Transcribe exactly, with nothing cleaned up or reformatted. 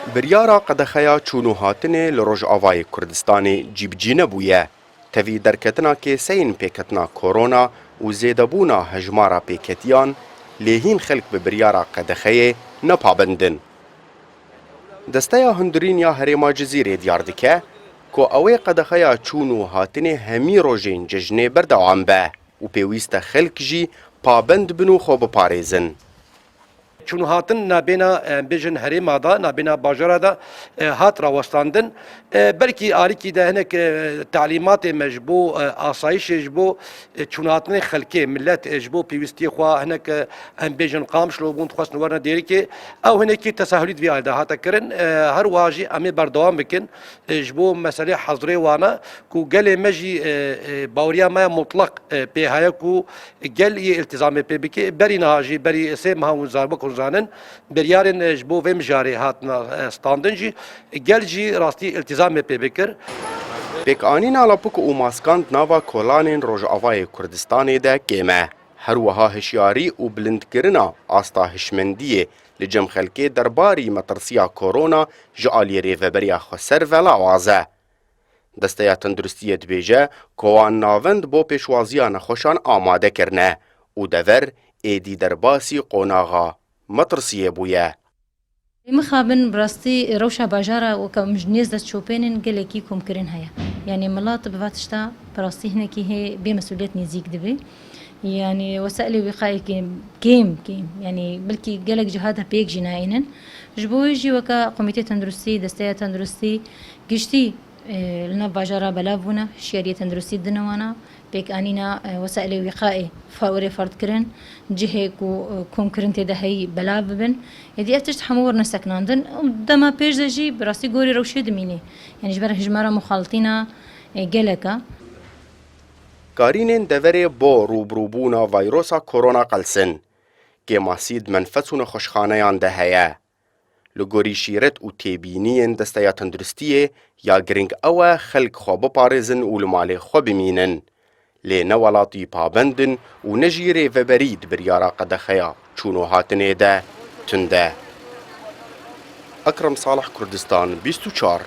Biryara qedexeya çûn û hatinê li Rojavayê Kurdistanê cîbicî nebûye. Tevî derketina kêseyên pêketina korona û zêdebûna hejmara pêketiyan lê hîn xelk bi biryara qedexeyê ne pabend in. Desteya Hundirîn ya Herêma Cizîrê diyar dike ku ew ê qedexeya çûn û hatinê hemî rojên cejnê berdewam be û pêwîst e xelk jî pabend bin û xwe biparêzin. Çûn û hatin nabêna, em bêjin herêma de, nabêna bajara de, e, hat rawestandin. E, belkî alîkî de hinek, e, talîmatê me ji bo, e, asayişê, ji bo, e, çûnhatinê xelkê, milet, e, ji bo pêwîstiyê xwe hinek, e, em bêjin Qamişlo bûn, dixwestin werine Dêrikê. Ew hinekî tesahulî di vî alî de hate kirin. E, her wiha jî em ê berdewam bikin, e, ji bo meselê hezirê wana ku gelê me jî, e, e, baweriya me ya mutlaq, e, pê heye ku gel yê îltizamê pê bike. Berî niha jî, berî sê meha hûn zar-, wek hûn zanin, biryarên, e, ji bo vê mijarê hatina, e, standin jî, gel jî rastî îltizamê pê bikir. Pêkanîna lapik û maskan di nava kolanên Rojavayê Kurdistanê de kêm e. Her wiha hişyarî û bilindkirina asta hişmendiyê li cem xelkê derbarî metirsiya korona ji aliyê Rêveberiya Xweser ve lawaz e. Desteya Tenduristiyê dibêje ku wan navend bo pêşwaziya nexweşan amade kirine û dever êdî derbasî qonaxa metirsiyê bûye. Mixabin bi rastî rewşa bajara weke em ji nêz dest çopênin gelekî komkirin heye. Yanî milet bi va tişta bi rastî hinekî hê bêmesûliyet nêzîk dibe. Yanî wesailê wîqayê kêm, kêm, kêm. Yanî belkî gelek ciha de pêk jî nayînin. Ji bo wê jî weke Komîtê Tenduristî, Desteya Tenduristî giştî, e, li nav bajara belav bûne, hişyariyê tenduristî didine wana, pêkanîna, e, wesailê wîqayê fa-, were ferdkirin, cihê ku, e, komkirin tê de heyî belav bibin. Êdî ev tişt hemû were neseknandin. Dema pêş de jî bi rastî gorî rewşê dimînê. Yanî ji ber hijmara muxalitîna, e, gelek e. Karînên deverê bo rûbirûbûna vayrosa korona qelsin. Kêmasî di menfes û nexweşxaneyan de heye. Li gorî şîret û têbîniyên Desteya Tenduristiyê, ya giring ew e xelk xwe biparêzin û li malê xwe bimînin. Lê ne welatî pabend in û ne jî rêveberî di biryara qedexeya çûn û hatinê de tund e. Ekrem Salih, Kurdistan bîst û çar.